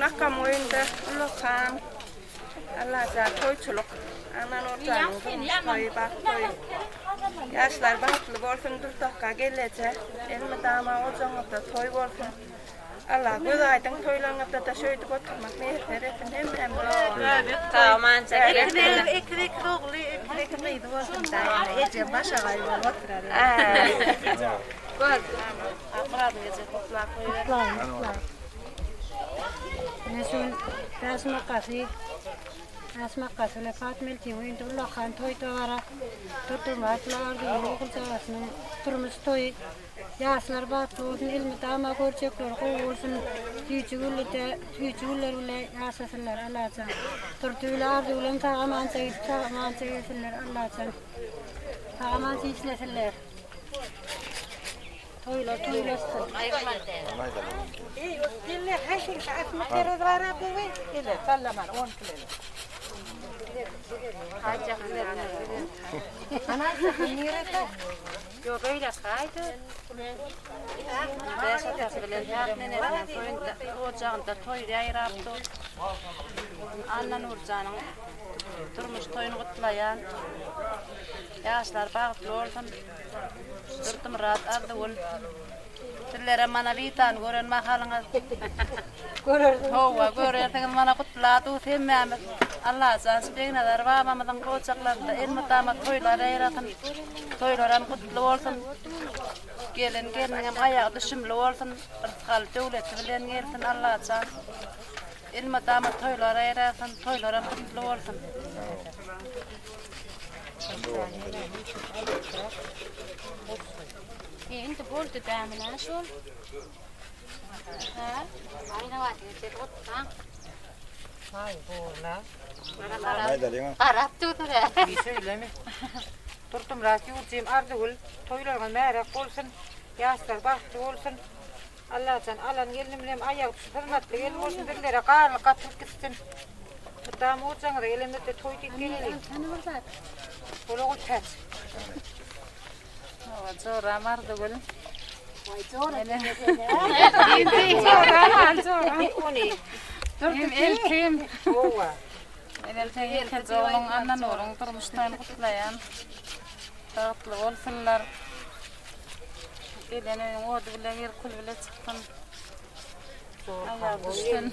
Akamyň öýünde ullakan Allajan toýçulyk. Annanurjanyň durmuş toýy, bagt toýy. Ýaşlar bagtly bolsun, Dürtakga gelneje. Elmydama ojagyňyzda toý bolsun. Allah göz aýdyň toýlaryňyzda-da şöýdüp oturmak miýesser etsin hemmämize. Ekiz ekiz ogly, ekiz ekiz gyzy bolsun da. Ejem başagaý bolup oturar. Ine şu gün Bäşim akgasy, Bäşim akgasy bilen Fatma eltiň öýünde ullakan toý dabara. Durdurmyrat bilen Arzuwyň oguljagasynyň durmuş toýy. Ýaşlar bagtly bolsun, elmydama görjekleri gowy bolsun, süýji güllüde, süýji güller bile ýaşasynlar Allajan. Durdy bile Arzuwlam sag-amança gidip, sag-amança gelsinler Allajan. Sag-amança işlesinler. Toýlar toýlaşsyn. Bäş atasy bilen Päk nenesiniň toýunda, ojagynda toý ýaýrap dur. Annanurjanyň durmuş toýuny gutlaýan. Ýaşlar bagtly bolsun. Durdymyrat Arzygül. Sizlerem mana Witany gören mahalyňyz. Görersiňiz. Hawa, görersiňiz mana gutladus hemmämiz. Allajan şu Begnazar babamyzyň ojaklarynda elmydama toýlar ýaýrasyn. Toýlaram gutly bolsun. Gelen gelniňem aýagy düşümli bolsun. Rysgal döwleti bilen gelsin Allajan. Elmydama toýlar ýaýrasyn, toýlaram gutly bolsun. Indi boldy dämi şol? Garap durdur-a. Şeýlemi? Durdumyrat ýurjym Arzygül toýlaryňyz märäk bolsun. Ýaşlar bagtly bolsun. Allajan alan gelnim bilen aýagy düşüp hyzmatly gelin bolsun bizlere garlyk gatylyp gitsin. Mydama ojagyňyza gelemizde toý diýip geleliň. Bol Ogultäç. Joram Arzygül. Eltim. Eltim ýekeje ogluň Annanuryň durmuş toýuny gutlaýan. Bagtly bolsunlar. Gelen öýüň ody bile gir, kül bile çyksyn. Aýagy düşsün.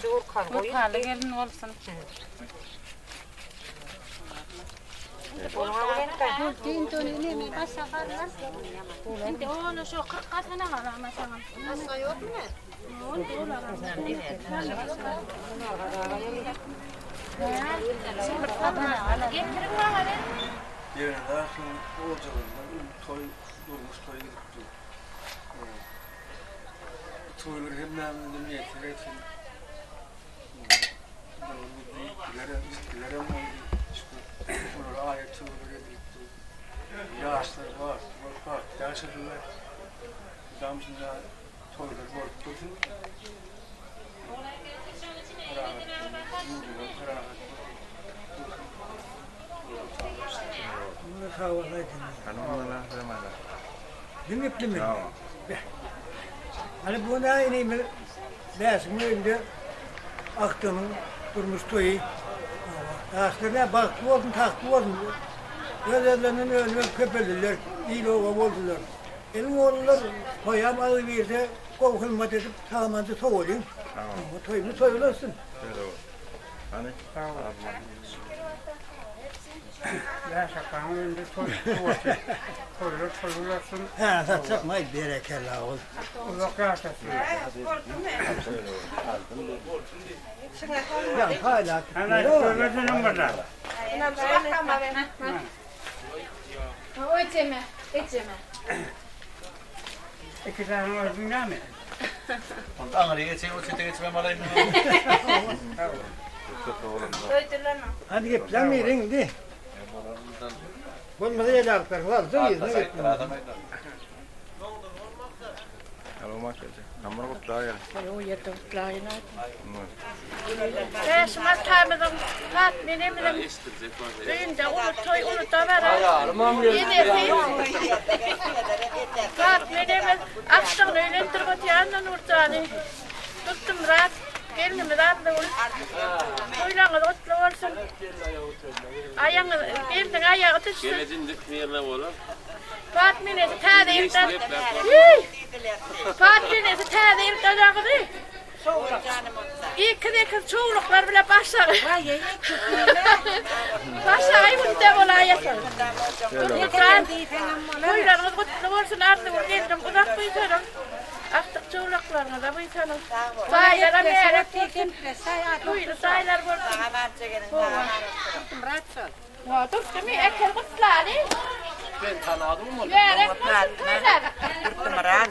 Wepaly gelin bolsun. Indi ony şu 40 gasyna galamasaňam. Başga ýokmy? Ýöne şuň ojagynda uly toý, durmuş toýy gidip dur. Bu toýlar hemmämize miýesser etsin. Ýitgilerem, ýitgilerem boldy. Şükür, olara aýat-töwir edilipdi. Ýaşlar bar, bolup bagtly ýaşadylar. Mydam şunda toýlar bolup dursun. Parahat, ýurdumyz parahat dursun. Sag bol aýdym. Diňeplimi? Hany bu näme inimiz Bäşiň öýünde agtygynyň durmuş toýy. Ýaşlar nä bagtly bolsun, tagtly bolsun. Öz-özlerinden önüp köpeldiler, il-oba boldular. Gelin oglanlar toýam agzybirde gowy hyzmat edip, sag-amanca sowalyň. Toýumyz toý bolsun. Hany? Bäş akaň öýünde toý gutly bolsun. Toýlar toý bolarsyn. Hä, satjakmy? Aý, berekella, ogul. Uzak ýaşasyn. Ýa, paýlap. Hany, görmediniň bir-de. Ejeme, ejeme. Iki sany özüň näme? Onda aňry geçeýin, o çete geçmem alaýyn. Hadi gepläň biriň indi. Bolmasa el alyp ber. Wagty ýerine gepläň. Bäşim atamyzyň, Fatma enemiziň öýünde uly toý, uly dabara. Enesi Fatma enemiz agtygyny öýlendirip otyrdy Nurjany. Durdymyrat. Gelnimiz Arzygül. Toýlaryňyz gutly bolsun. Aýagyňyz, gelniň aýagy düşsün. Gelejin birine bolar. Fatma enesi täze ýyldan. Hiý! Fatma enesi täze ýyldan agyzy. Ekiz ekiz çowluklar bile başagaý. Başagaý günde bolaýasyn. Durmuşan. Toýlaryňyz gutly bolsun Arzygül gelnim uzak buýsanyň. Agtyk çowluklaryňyza buýsanyň. Baýlara märek bolsun. Toýly jaýlar bolsun. Durdymy ekel gutlaly. Ben tanadym ony. Märek bolsun toýlar. Durdymurat.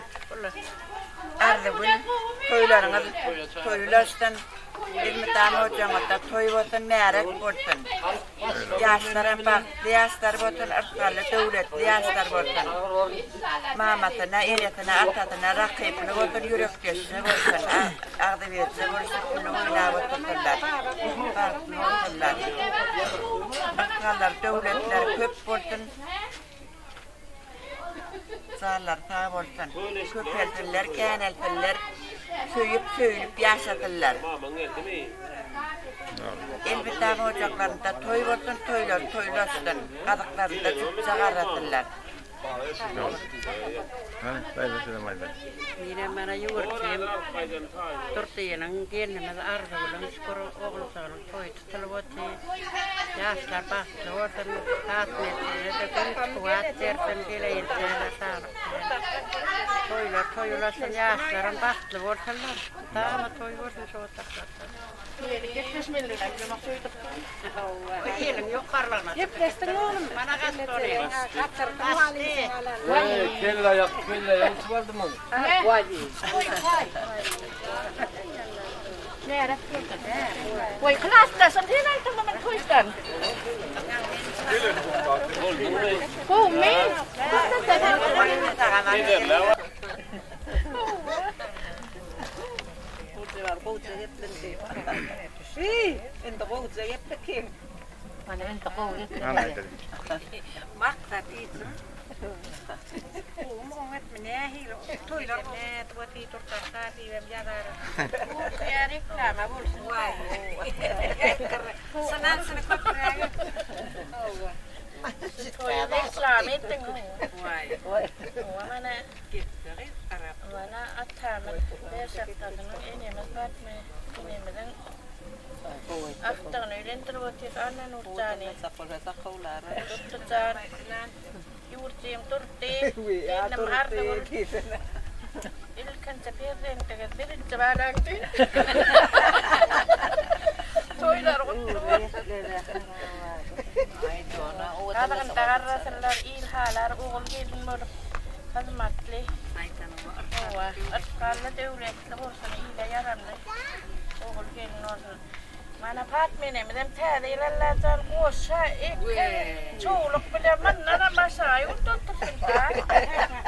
Arzygül toýlaryňyz toýlaşsyn. Elmydama ojagyňyzda toý bolsun, märek bolsun. Ýaşlaram bagtly ýaşlar bolsun, yrsgally, döwletli ýaşlar bolsun. Mamasyna, enesine, atasyna rakyply bolsun, ýürekdeşli bolsun, agzybirje bolşup, gülüp oýnap otursynlar. Bagtly bolsunlar. Yrsgallary, döwletleri köp bolsun. Janlary sag bolsun. Köpelsinler, känelsinler. Söýüp, söýülip ýaşasynlar. Elmydama ojaklarynda toý bolsun, toýlary toýlaşsyn. Gazyklarynda jüpje garrasynlar. Menem mana ýüwürtjim Durdynyň gelnimiz Arzygülüň şükür oguljygynyň toýy tutulyp otyr. Ýaşlar bagtly bolsun, Patmesine-de güýç-kuwwat bersin, geleýinçä-de saglyk bilen. Toýlar toý ulasyn, ýaşlaram bagtly bolsunlar. Dama toý bolsun şu otaklarda. Hawa, eliň ýokarlygyna. Gepleşdiň oglum. Mana gaçdy ony. Gaçdy. Kelle aýak, kelle aýak uçup aldym ony. Goý klasdaşym sen aýtdyňmy men toýdan. Gowmy? Indi gowja geplekin. Mana indi gowy gepledim. Maksat içim. Gowumy oňatmy nähili toýlar nädip otyr durtarka diýibem ýazaryn. Ýa reklama bolsun. Şundan köpräk. Toýy reklama etdiň. Mana Mana atamyz Berşakdadynyň enemiz Patma enemiziň agtygyny öýlendirip otyr Annanur jany. Durdy jan. Ýurtjym Durdy. Gelnim Arzygül. Ilkinji perzendiňiz birinji balaňdy. Toýlar gutly bolsun. Gazgynda garrasynlar, il halar, ogul gelin bolup hyzmatly. Hawa, yrsgally, döwletli bolsun, ile ýaramly ogul gelin bolsun. Mana Patma enemizem täze ýyl Allajan goşa eke çowluk bile mundanam başagaý ýurt otursyn da.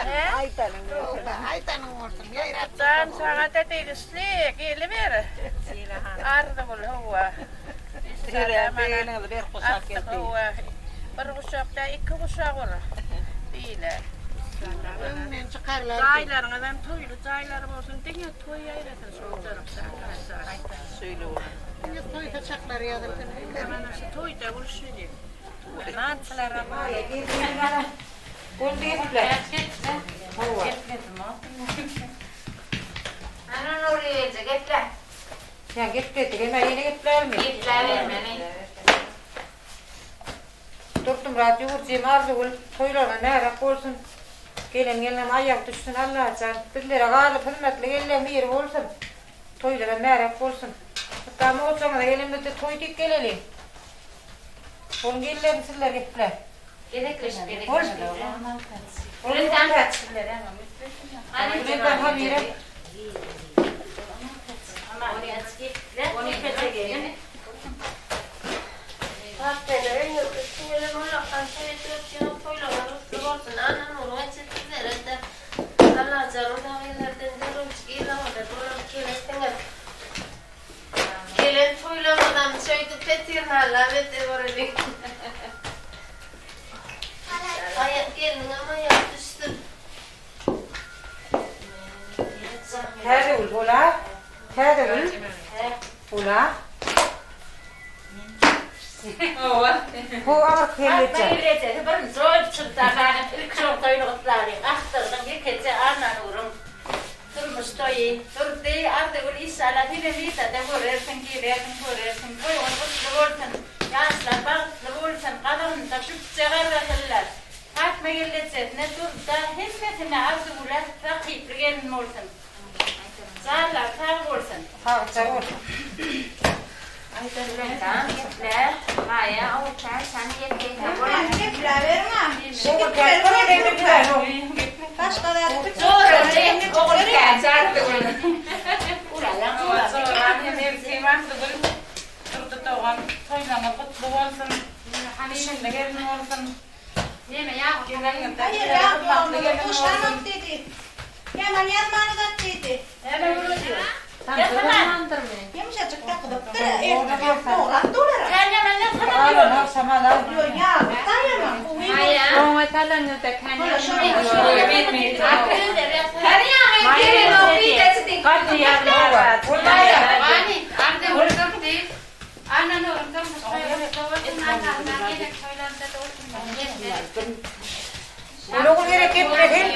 Hä? Aýdanyň bolsun, aýdanyň bolsun, ýaýrat. Jan saňa-da degişli, geliber. Arzygül, hawa. Bir guşak däl, iki guşak ur. Beýle. Öňünden çykarlar. Jaýlaryňyzam toýly jaýlar bolsun, diňe toý ýaýrasyn şu ojarykda. Şeýle bolsun. Diňe toý saçaklary ýazylsyn. Mana şu toýda gülşeli. Nançylara maýa gelýär. Boldy geple. Hawa. Ana Nurgelje geple. Ýa gepledik emä ýene geplärmi? Gepläbermeli. Durdymyrat ýüwürjim Arzygül toýlaryňa märäk bolsun. Gelen gelinem aýagy düşsün Allajan. Bizlere galyp hyzmatly gelleň biri bolsun. Toýlara märäk bolsun. Mydama ojagyňyza gelenimizde toý diýip geleliň. Boluň gellerini sizler geplä. Gezekleşip Bol. gezekleşip. Bol. Bülent Hamire. Gelen toýlaryňyzam şeýdip petirnalap ede göreliň. Aýak gelniňem aýagy düşsün. Täzegül bolar. Täzegül. Ula. Ho agyr kelleje. Kellejesi birinji bolup çykdy. Ilk şol toýuny gutlalyň. Akdygynyň ýekeje Annanuryň durmuş toýy. Durdy, Arzygül işşala senem irde-de görersiň, gelersiň, görersiň. Toýuňyz gutly bolsun. Ýaşlar bagtly bolsun. Gazagynda şübje gargasynlar. Patma gelnejesine Durda hemmesine Arzygüle rakyply gelin bolsun. Janlary sag bolsun. Sagja bol. Durdy dogan, toýlaryňyz gutly bolsun. Şenli gelin bolsun. Geleniňizde gymmatly gelin bolsun. Ýaman ýazmany uzat diýdi. Ýumşajyk dakylypdyr. Dograp durar. Ýo ýagly daýaman gowy. Ogul gerek geple sen.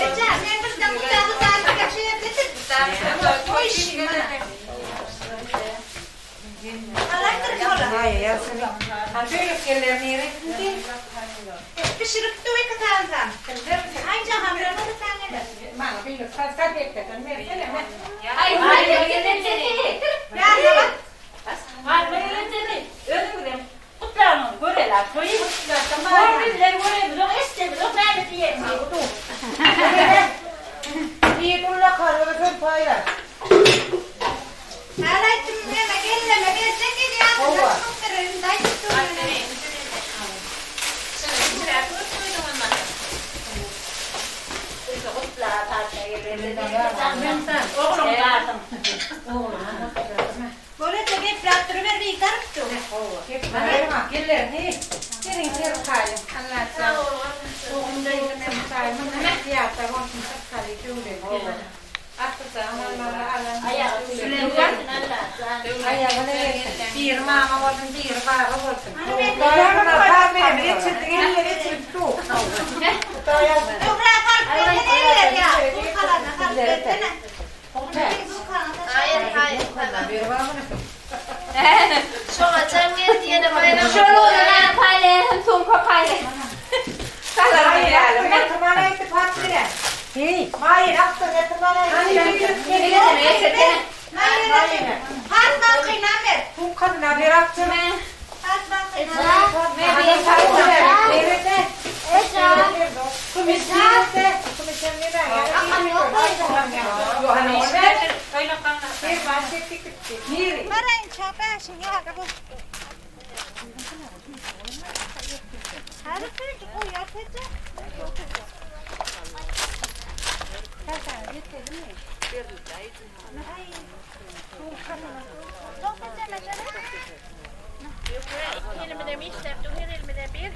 Eje men birden gutagy dagy Goýuş mana. Alaýdyr hola. Pişirip dur iki sansam. Aý jahan bilen bir tane geler. Alaýtym meme gelleme geljek edýär. Bolýa gepläp duruber bir tarap dur. Biri mama bolsun, biri baba bolsun. Döwrä salyp bersene eller ýa. Dulkalana salyp bersene. Hayır hayır tamam. Şoňa jaň geldi ýene baýram. Fatma kynam ber. Fatma kynam Baraýyn çapaşyň ýaly bu. Hadi süýji goýar peje. Elimden işläp dur, her elimden bir.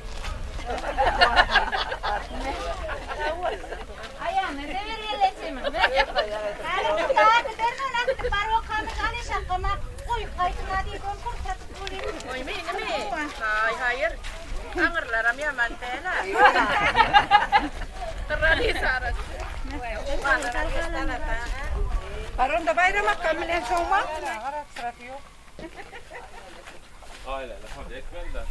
Hadi daha gidermen akty bar okamyş aly şakama. Goý gaýdyna diýip on kurtatyp bolýar. Oý menimi? Haý, haýyr. Aňyrlaram ýaman däl-ä. Gyrraly sarasy. Baronda bayram akam bilen soňma. Aileyle hadi ekmeli de.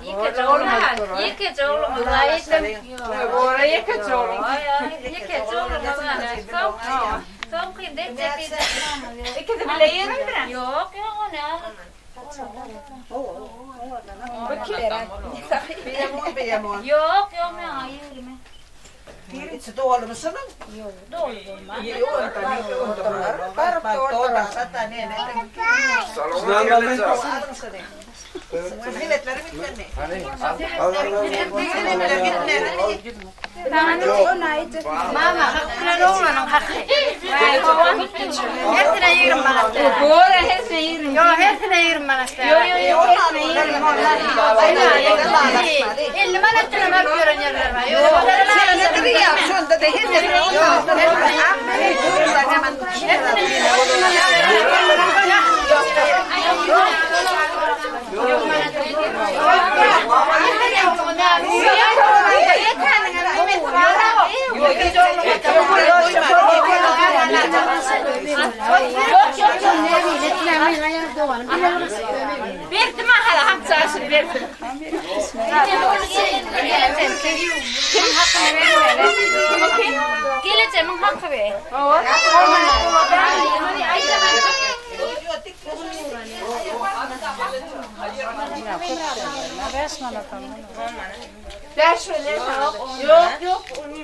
Ýekeje oglum, ýekeje oglum. Bora ýekeje oglum. Ýekeje oglum. Soňky. Ýakynda etjek diýdi. Ikisi bile ýerinde. Ýok, ýok, ony alyp. Ýok, ýok, maňa 20. Birinji dolumy şunuň? Ýok, doly bolmaz. Baryp doldurar. Mama, hak bilen oglanyň haky. Hersine 20 manat. Bor, hersine 20. Ýok, hersine 20 manat. Ýok, ýok, ýok, hersine 20. 50 manat bilen alyp ýören ýerler bar. Ýok, Berdim ahala hak çaşyr berdim. Kim hakyny bermeli? Gelejemiň haky be. Yok yok onu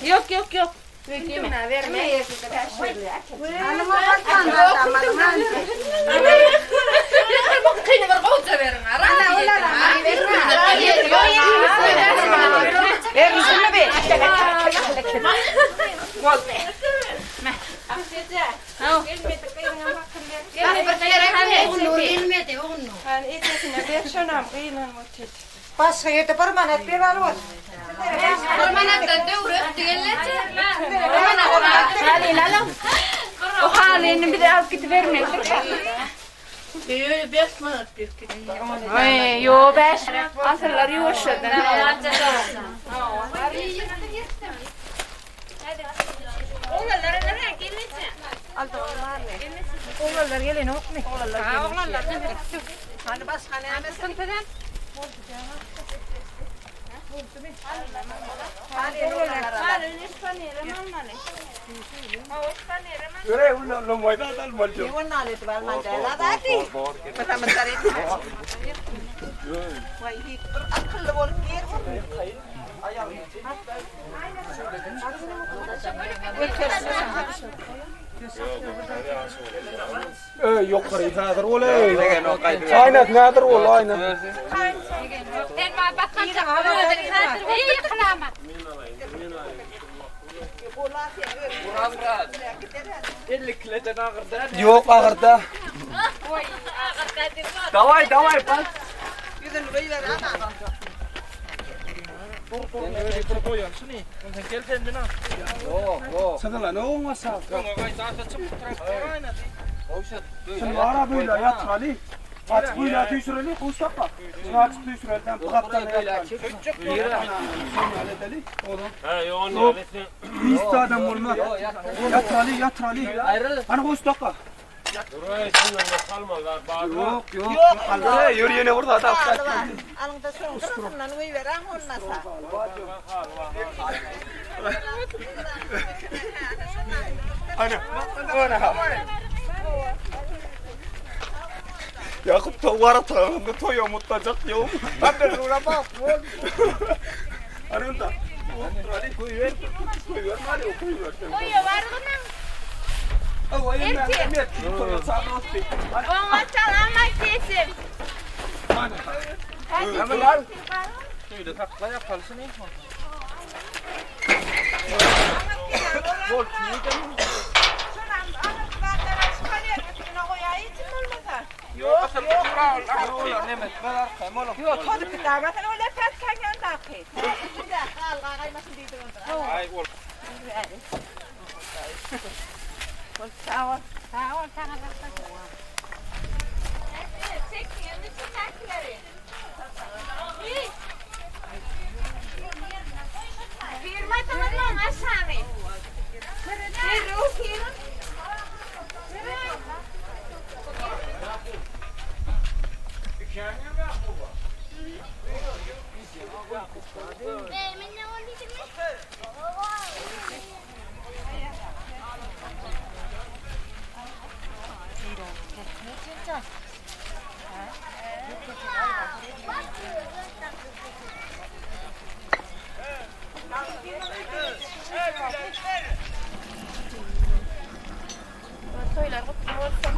Yok yok yok. Verme. Başga ýerde bir manat ber alyp ol. Bir manatdan döwrüp diýenlerçe. O halini bize alıp gidivermeli. Ay, yo beş. Asırlar yuvuşladı. Oglanlar gelen okmy? Oglanlar. Hani başga näme? Yukarı häzir ol ey. Aynen nädir ol aynen. Sen bana bakan Ey kılama. Yok agyrda. Davay davay bas. Sen ne olmasa. Sen ara böyle yatır Ali. Aç böyle düşüreli kuştakka. Sen aç düşürelden bıraktan yatır. Hiç adam olmaz. Yatır Ali yatır Ali. Hani kuştakka. Yok yok. Yok. Yürü yine burada adam. Alın da şoň gyrasyndan goýberäň bolmasa. Ana. Ana. Yakup tavara tarafında toy umutlayacak yok. Ben de nura bak. Arında. Ali koyuver. Koyuver. Ali koyuver. Koyuyor var mı? Erti. Oňa çalama kesim. Yok, tozup gidermesen öyle pes kanyan dahi. Sağ ol. Sağ ol sana da. Çekin, çekleri. Firma aşamy. Derrew firm. Toýlar gutly bolsun.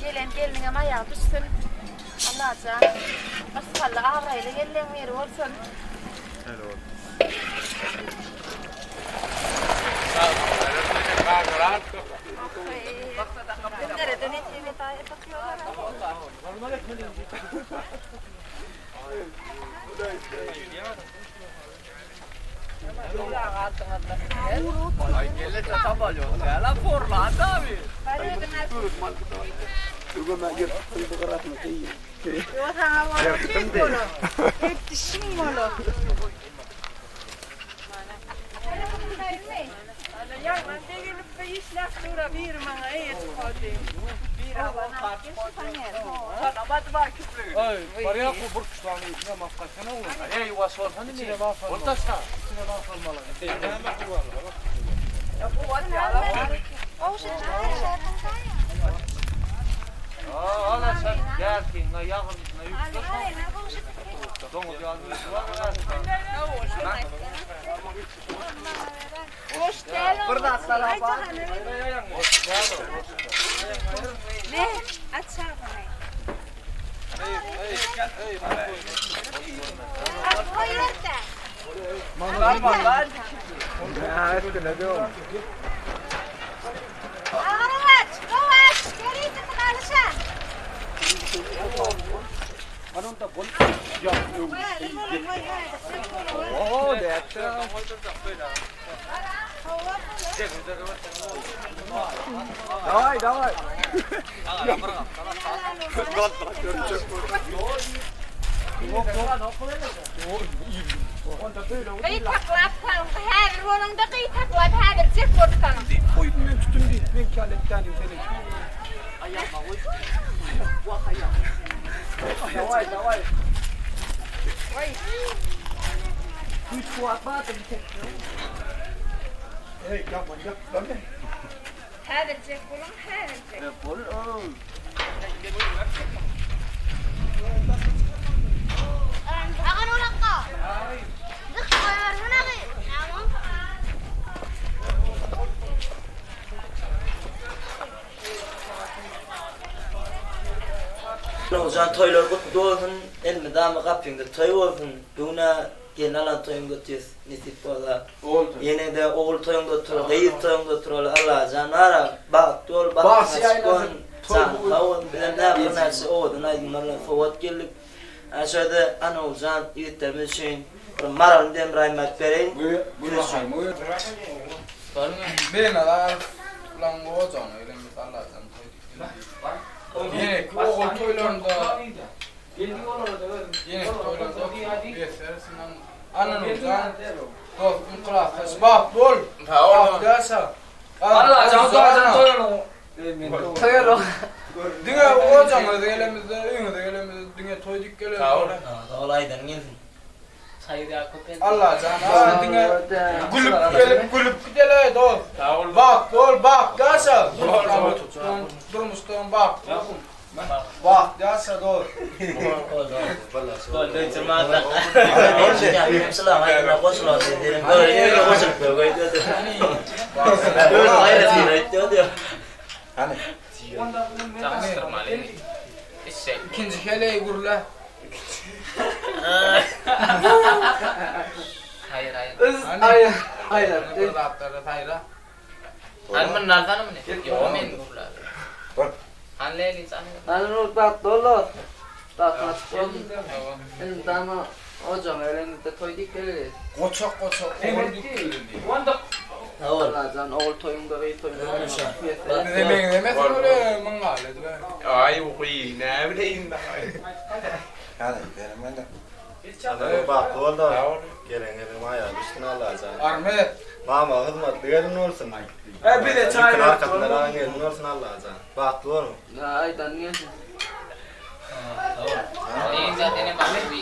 Gelen gelniňem aýagy düşsün. Allajan yrsgally abraýly gelleň biri bolsun. Bizlere-de nesip et aýy Gyýtaklap salyň, häzir boluňda gyýtaklap häzirjek bolup salyň. Häzirjek boluň, häzirjek. Nurjan toýlar gutly bolsun elmydama gapyňda toý bolsun bugünä gelin alan toýuňda otyrys nesip bolsa ýenede ogul toýuňda otur gyz toýuňda oturaly Allajan bara bagtly bol bagtyň açyk bolsun janyň sag bolsun bizem nä birnäçe owadan aýdymlar bilen sowgat geldik ana şu ýerde Anowjan ýigitlerimiz üçin bir Maralyň diýen bir aýdym aýdyp bereýin Ýeneki ogul toýlarynda Ýeneki toýlarynda besersiň Annanurjan dostum klasdaş bagtly bol bagtly ýaşa Allajan toýlaryň Diňe ojagyňyza gelemizde öýüňize gelemizde diňe toý diýip geleli. Sag bol. Sag bol aýdanyň gelsin. Allajan aga diňe gülüp gelip gülüp gidele dost. Bagtly bol bagtly ýaşa. Durmuşdan bagtly bolsun. Bagtly ýaşa dost. Ikinji heleý gürle. Hayır hayır. Hayır. Hayır. Bir zatlarda saýra. Hany muny alsana muny. Ýok men gürle. Hany Leli sen. Hany Nur bagtly bol dost. Bagtyň açyk bolsun. Elmydama ojagyňa gelenimizde toý diýip geleris. Goçak goçak ogul diýip gelin. Allajan ogul toýuňda gyz toýuňda Bize meňzemesin öle myňňaly ediber. Aý uky näbileýin dagy. Hany, beremen-de. Alla bagtly bol da. Gelen gelin aýagy düşsün Allajan. Armet. Mama hyzmatly gelin bolsun. E bize çaý Ýüküni berip arkasyndan bolmaz. alan gelin bolsun Allajan. Bagtly boluň. Aýdan gelsin. Sag bol.